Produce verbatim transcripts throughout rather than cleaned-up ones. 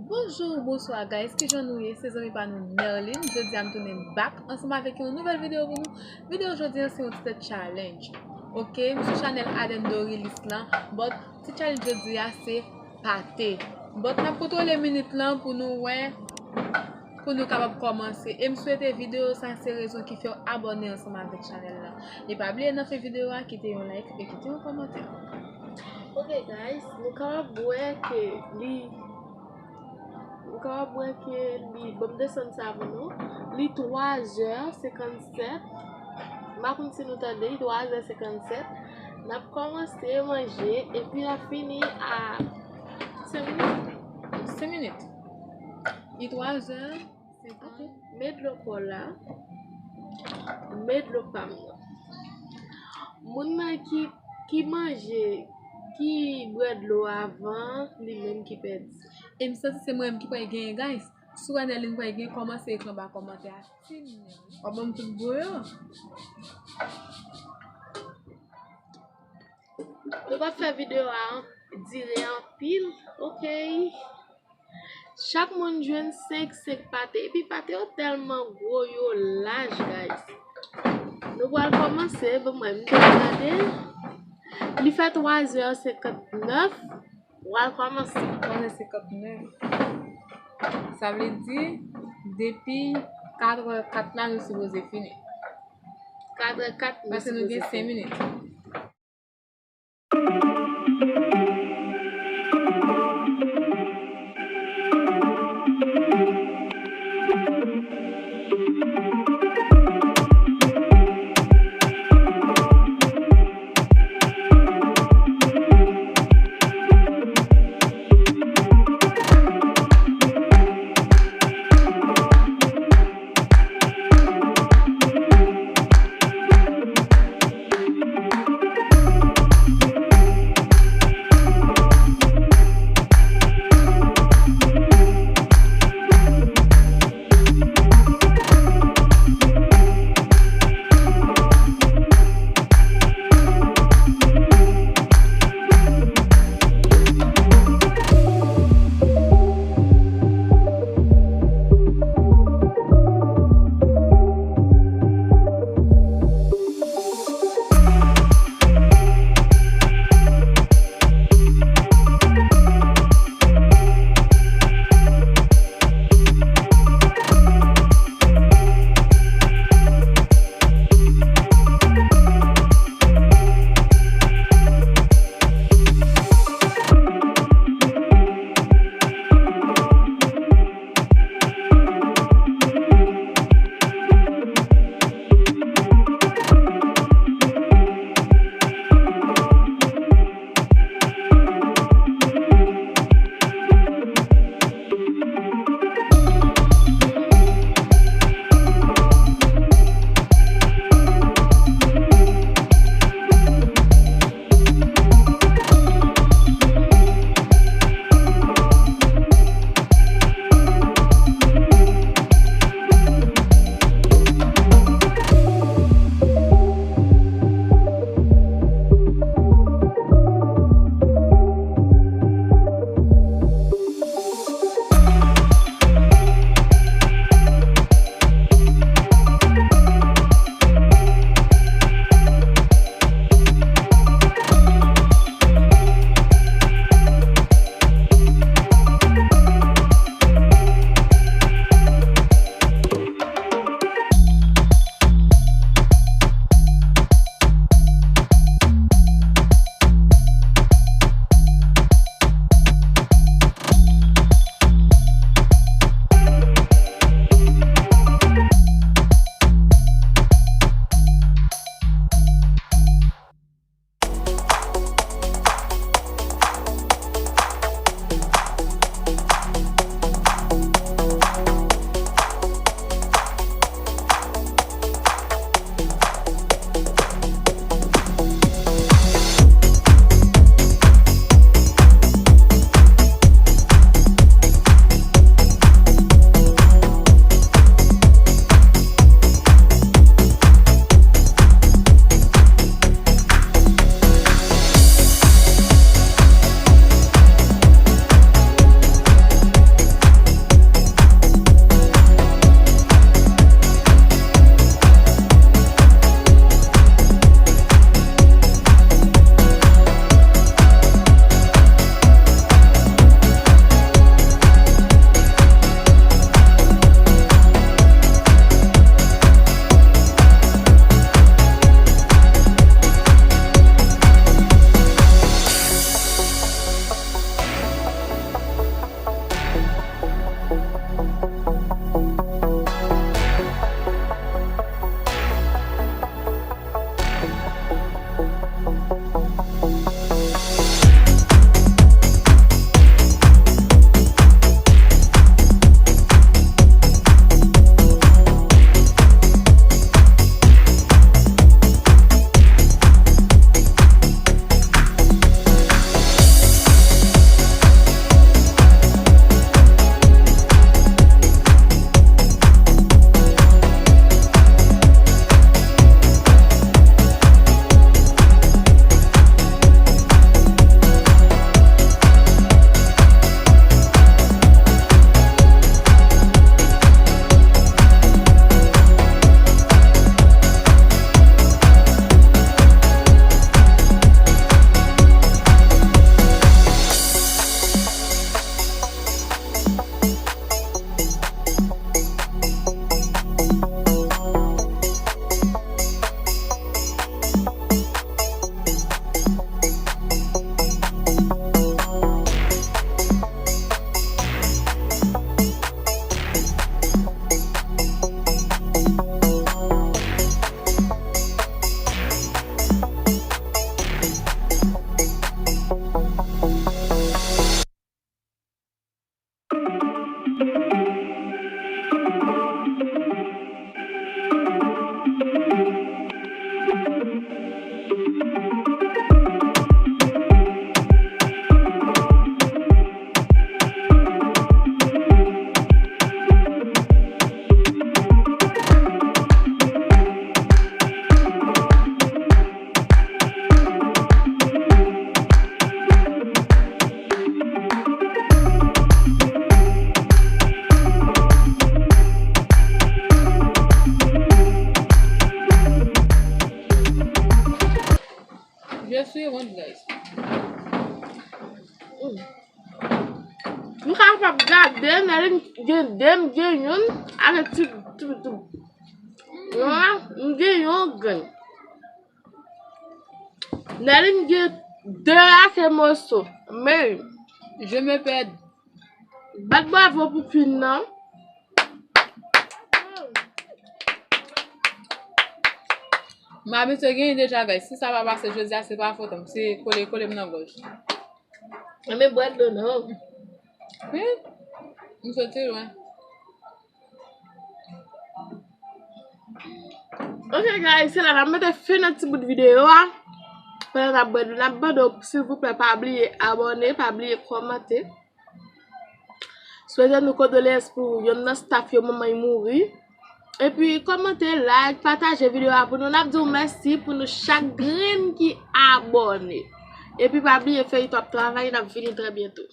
Bonjou, bonswa guys, kijan nou ye? Se zanmi pa nou Nerline. Jodi a m tounen back ansanm avèk yon nouvèl videyo pou nou. Videyo jodi a se yon ti tèt challenge. Ok, m sou chanèl Aden Dorilis lan, but ti challenge jodi a se pate. But n ap kontwole minit lan pou nou wè, pou nou kapab kòmanse. E m swete videyo sa se rezon ki fè w abòne ansanm avèk chanèl lan. E pa bliye nan fen videyo a kite yon like e kite yon kòmantè. Ok guys, nou kapab wè ke li Nou kapab wè ke li, ban m desann sa pou nou. Li twa zè senkannsèt. M pa konn si nou tande, li twa zè senkannsèt. N ap kòmanse manje epi n ap fini a senk minit. Senk minit. Li twa zè senkannsèt. Met dlo kò la. Met dlo pa m nan. Moun nan ki, ki manje, ki bwè dlo avan, li menm ki pèdi. E m santi se mwen menm ki pral genyen, guys. Sou Aden Dorilis pral genyen, kòmanse ekri anba kòmantè a. W ap ban m tout bro yo. Nou p ap fè videyo a dire anpil, ok? Chak moun jwenn senk, senk pate. Epi pate yo tèlman gwo, yo laj, guys. Nou pral kòmanse, ban m wè, m te gade. Li fè twa zè senkantnèf. Pral kòmanse. Twa zè senkantnèf. Sa vle di, depi katrè kat la, nou sipoze fini. Katrè kat, nou sipoze fini. Paske nou gen senk minit. Kapab gade, Nèlin gen de, m gen youn, avèk ti, ti, ti. Non, m gen yon grenn. Nèlin gen de ake moso. Men, Je me perds. Bat bravo pou Queen nan. M abitye genyen deja, guys. Si sa pa pase jodi a, se pa fòt m. Se kole, kole m nan gòj. Men bwè dlo non. Wi. M soti lwen. Ok, guys, se la n ap mete fen nan ti bout videyo a. Pandan n ap bwè dlo, n ap mande w, silvouplè, pa bliye abòne, pa bliye kòmante. Swete nou kondoleyans pou youn nan staff yo, manman y mouri. Epi kòmante, like, pataje videyo a pou nou. N ap di w mèsi pou nou chak grenn ki abòne. Epi pa bliye Feyton ap travay, n ap vini trè byento.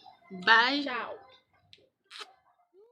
Bye. Ciao.